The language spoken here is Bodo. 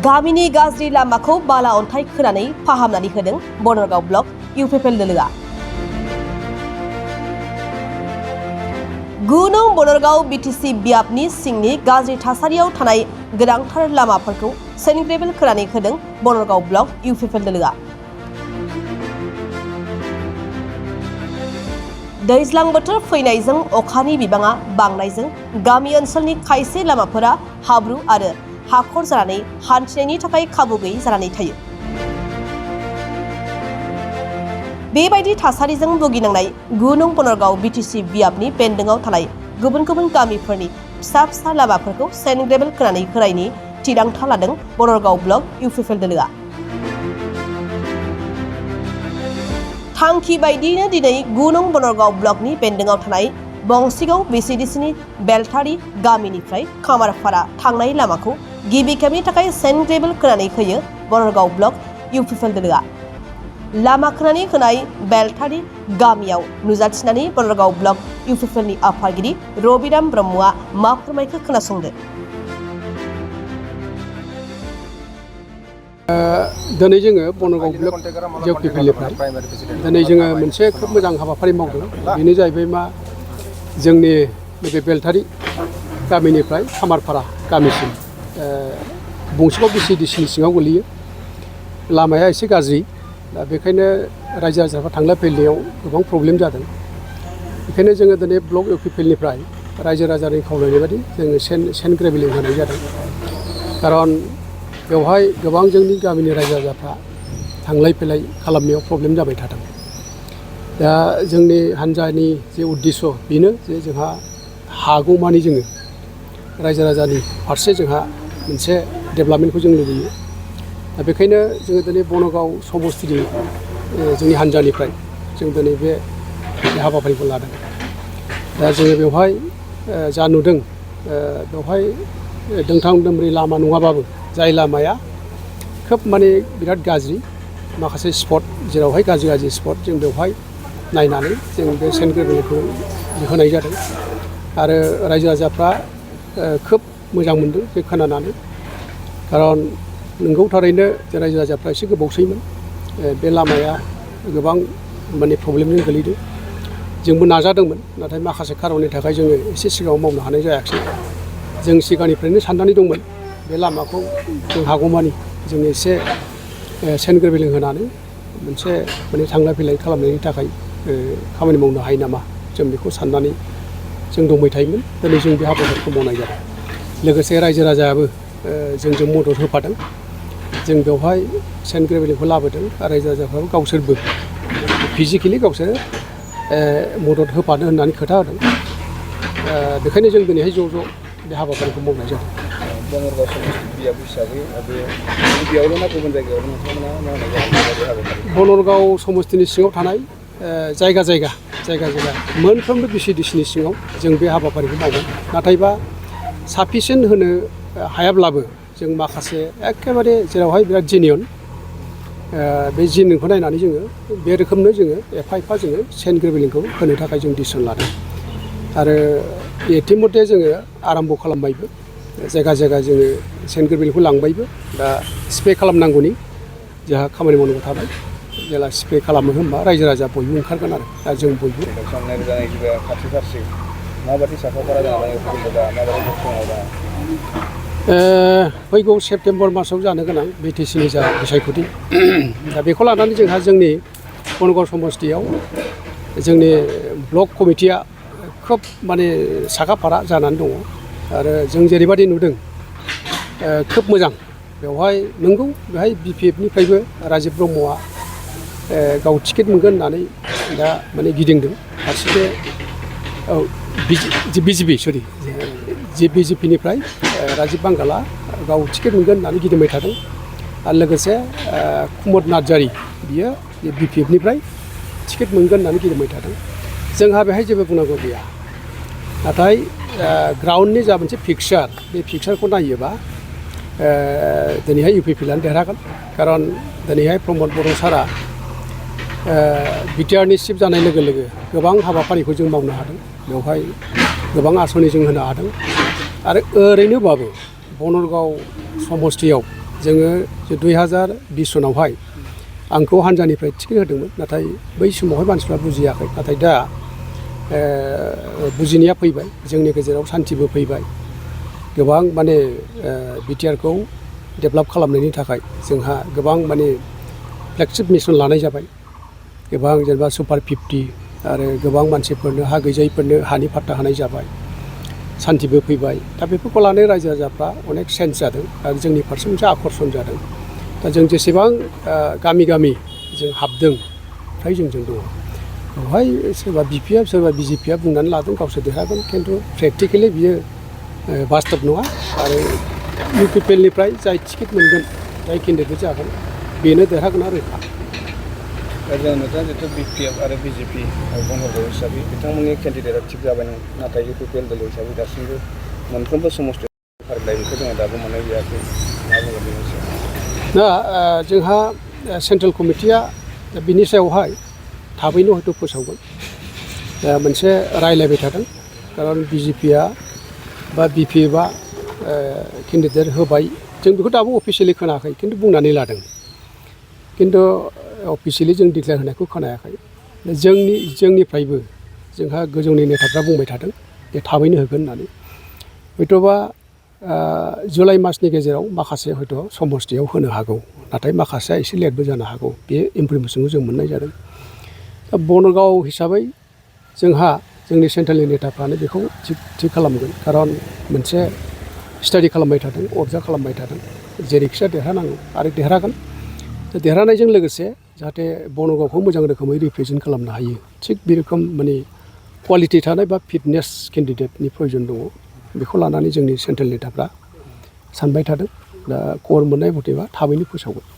गामिनि गाज्रि लामाखौ बाला अन्थाइ खोनानै फाहामनानै होदों बनरगाव ब्लक इउपिपिएल दोलोआ। 9 नं बनरगाव बिटिसि बियाबनि सिंनि गाज्रि थासारियाव थानाय गोनांथार लामाफोरखौ सेन्ट ग्रेभेल खोनानै होदों बनरगाव ब्लक इउपिपिएल दोलोआ। दैज्लां बोथोर फैनायजों अखानि बिबाङा बांनायजों गामि ओनसोलनि खायसे लामाफोरा हाब्रु आरो हाखर जानानै हान्थिनायनि थाखाय खाबु गैयै जानानै थायो। बेबायदि थासारिजों भुगिनांनाय 9 नं बनरगाव बिटिसि बियाबनि बेन्दोंआव थानाय गुबुन गुबुन गामिफोरनि फिसा फिसा लामाफोरखौ सेन्ट ग्रेभेल खोनानै होनायनि थिरांथा लादों बनरगाव ब्लक इउपिपिएल दोलोआ। थांखि बायदियैनो दिनै 9 नं बनरगाव ब्लकनि बेन्दोंआव थानाय बंसिगाव बिसिडिसिनि बेलथारि गामिनिफ्राय खामारपारा थांनाय लामाखौ गिबि खेबनि थाखाय सेन्ट ग्रेभेल खोनानै होयो बनरगाव ब्लक इउपिपिएल दोलोआ। लामा खोनानै होनाय बेलथारि गामियाव नुजाथिनानै बनरगाव ब्लक इउपिपिएलनि आफादगिरि रबिराम ब्रह्मआ मा फोरमायखो खोनासंदो। दिनै जोङो बनरगाव ब्लक इउपिपिएलनिफ्राय दिनै जोङो मोनसे खोब मोजां हाबाफारि मावदों। बेनो जाहैबाय मा जोंनि नैबे बेलथारि गामिनिफ्राय खामारपारा गामिसिम बंसिगाव बिसिडिसिनि सिङाव गोलैयो। लामाया एसे गाज्रि, दा बेखायनो रायजो राजाफ्रा थांलाय फैलायाव गोबां प्रब्लेम जादों। बेखायनो जोङो दिनै ब्लक इउपिपिएलनिफ्राय रायजो राजानि खावलायनाय बायदि जोङो सेन्ट ग्रेभेल होनाय जादों। खारन बेवहाय गोबां जोंनि गामिनि रायजो राजाफ्रा थांलाय फैलाय खालामनायाव प्रब्लेम जाबाय थादों। दा जोंनि हान्जानि जे उद्देश्य बेनो जे जोंहा हागौमानि जोङो रायजो राजानि फारसे जोंहा मोनसे डेभेलपमेन्टखौ जों लुबैयो। दा बेखायनो जोङो दिनै बनरगाव समस्तिनि जोंनि हान्जानिफ्राय जों दिनै बे हाबाफारिखौ लादों। दा जोङो बेवहाय जा नुदों बेवहाय दोंथाम दोंब्रै लामा नङाबाबो जाय लामाया खोब माने बिराद गाज्रि माखासे स्पट जेरावहाय गाज्रि स्पट जों बेवहाय नायनानै जों बे सेन्ट ग्रेभेलखौ होनाय जादों। आरो रायजो राजाफ्रा खोब मोजां मोनदों बे खोनानानै। खारन नंगौ थारैनो रायजो राजाफ्रा एसे गोबावसैमोन बे लामाया गोबां माने प्रब्लेमजों गोलैदों। जोंबो नाजादोंमोन, नाथाय माखासे खारननि थाखाय जोङो एसे सिगाङाव मावनो हानाय जायाखिसै। जों सिगांनिफ्रायनो साननानै दंमोन बे लामाखौ जों हागौमानि जों एसे सेन्ट ग्रेभेल होनानै मोनसे माने थांलाय फैलाय खालामनायनि थाखाय खामानि मावनो हायो नामा, जों बेखौ साननानै जों दंबाय थायोमोन। दिनै जों बे हाबाफारिखौ मावनाय जादों। लोगोसे रायजो राजायाबो जोंजों मदद होफादों। जों बेवहाय सेन्ट ग्रेभेलखौ लाबोदों आरो रायजो राजाफ्राबो गावसोरबो फिजिकेलि गावसोर मदद होफानो होननानै खोथा होदों। बेखायनो जों दिनैहाय ज' बे हाबाफारिखौ मावनाय जादों। बनरगाव समस्ति बियाब हिसाबै बेयावल' ना गुबुन जायगायाव नोंथांमोना मावनाय जादों? बनरगाव समस्तिनि सिङाव थानाय जायगा जायगा मोनफ्रोमबो बिसिडिसिनि सिङाव जों बे हाबाफारिखौ मावदों। नाथायबा साफिसियेन्ट होनो हायाब्लाबो जों माखासे एखेबारे जेरावहाय बिराद जेनिउन बे जेनिउनखौ नायनानै जोङो बे रोखोमनो जोङो एफा जोङो सेन्ट ग्रेभेलखौ होनो थाखाय जों डिसिसन लादों। आरो इतिमধ্যे जोङो आराम्भ खालामबायबो, जायगा जोङो सेन्ट ग्रेभेलखौ लांबायबो। दा स्प्रे खालामनांगौनि जोंहा खामानि मावनांगौ थाबाय। जेला स्प्रे खालामो होनबा रायजो राजा बयबो ओंखारगोन आरो दा जों बयबो माबायदि साखाफारा जानाय माबायदि फैगौ सेप्तेम्बर मासाव जानो गोनां बिटिसिनि जा बिसायख'थि, दा बेखौ लानानै जोंहा जोंनि बनरगाव समस्तियाव जोंनि ब्लक कमिटिया खोब माने साखाफारा जानानै दङ। आरो जों जेरैबायदि नुदों खोब मोजां। बेवहाय नंगौ बेहाय बिपिएफनिफ्रायबो राजिब ब्रह्मआ गाव टिकेट मोनगोन होननानै दा माने गिदिंदों। फारसेथे बिजेपिनिफ्राय राजिब बांगाला गाव टिकेट मोनगोन होननानै गिदिंबाय थादों। आरो लोगोसे कुमद नार्जारि बियो बिपिएफनिफ्राय टिकेट मोनगोन होननानै गिदिंबाय थादों। जोंहा बेहाय जेबो बुंनांगौ गैया। नाथाय ग्राउन्डनि जा मोनसे फिक्सार, बे फिक्सारखौ नायोबा दिनैहाय इउपिपिएलआनो देरहागोन। खारन दिनैहाय प्रमद बर' सारा बिटिआरनि चिफ जानाय लोगो गोबां हाबाफारिखौ जों मावनो हादों। बेवहाय गोबां आसनि जों होनो हादों। आरो ओरैनोबाबो बनरगाव समस्तियाव जोङो 2020 सनावहाय आंखौ हानजानिफ्राय टिकेट होदोंमोन नाथाय बै समावहाय मानसिफ्रा बुजियाखै नाथाय दा बुजिनाया फैबाय जोंनि गेजेराव सान्थिबो फैबाय गोबां माने बिटिआरखौ डेभेलप खालामनायनि थाखाय जोंहा गोबां माने फ्लेगशिप मिशन लानाय जाबाय गोबां जेनेबा सुपार 50 आरो गोबां मानसिफोरनो हा गैजायैफोरनो हानि फाट्टा होनाय जाबाय सान्थिबो फैबाय दा बेफोरखौ लानानै रायजो राजाफ्रा अनेक सेन्स जादों आरो जोंनि फारसे मोनसे आकर्षण जादों दा जों जेसेबां गामि गामि जों हाबदों फ्राय जोंजों दङ बेवहाय सोरबा बिपिएफ सोरबा बिजेपिया बुंनानै लादों गावसोर देरहागोन खिन्थु प्रेक्टिकेलि बियो बास्तब नङा आरो इउपिपिएलनिफ्राय जाय टिकेट मोनगोन जाय केन्डिडेट जागोन बेनो देरहागोन आरो जों नोंथाङा जितु बिपिएफ आरो बिजेपि बनरगाव हिसाबै बिथांमोननि केन्डिडेटआ थिग जाबाय नाथाय इउपिपिएल दल हिसाबै दासिमबो मोनफ्रोमबो समस्थियाव फारिलाइखौ जोङो दाबो मोननाय जायाखै मा बुङो बेनि सायाव दा जोंहा सेन्ट्रेल कमिटिया बिनि सायावहाय थाबैनो हयथ' फोसावगोन दा मोनसे रायलायबाय थादों खारन बिजेपिया बा बिपिएफआ केन्डिडेट होबाय जों बेखौ दाबो अफिसियेलि खोनायाखै खिन्थु बुंनानै लादों खिन्थु अफिसियेलि जों डिक्लेयार होनायखौ खोनायाखै जोंनिफ्रायबो जोंहा गोजौनि नेताफ्रा बुंबाय थादों जे थाबैनो होगोन होननानै हयथ'बा जुलाइ मासनि गेजेराव माखासे हयथ' समस्थियाव होनो हागौ नाथाय माखासेया एसे लेटबो जानो हागौ बे इनफरमेसनखौ जों मोननाय जादों दा बनरगाव हिसाबै जोंहा जोंनि सेन्ट्रेलनि नेताफ्रानो बेखौ थिग खालामगोन खारन मोनसे स्टाडि खालामबाय थादों अबजार्भ खालामबाय थादों जेरैखिया देरहानांगौ आरो देरहागोन देरहानायजों लोगोसे जाहाथे बनरगावखौ मोजां रोखोमै रिप्रेजेन्ट खालामनो हायो थिग बे रोखोम माने कुवालिटि थानाय बा फिटनेस केन्डिडेटनि प्रयजन दङ बेखौ लानानै जोंनि सेन्ट्रेल नेताफ्रा सानबाय थादों दा खबर मोननाय मथेबा थाबैनो फोसावगोन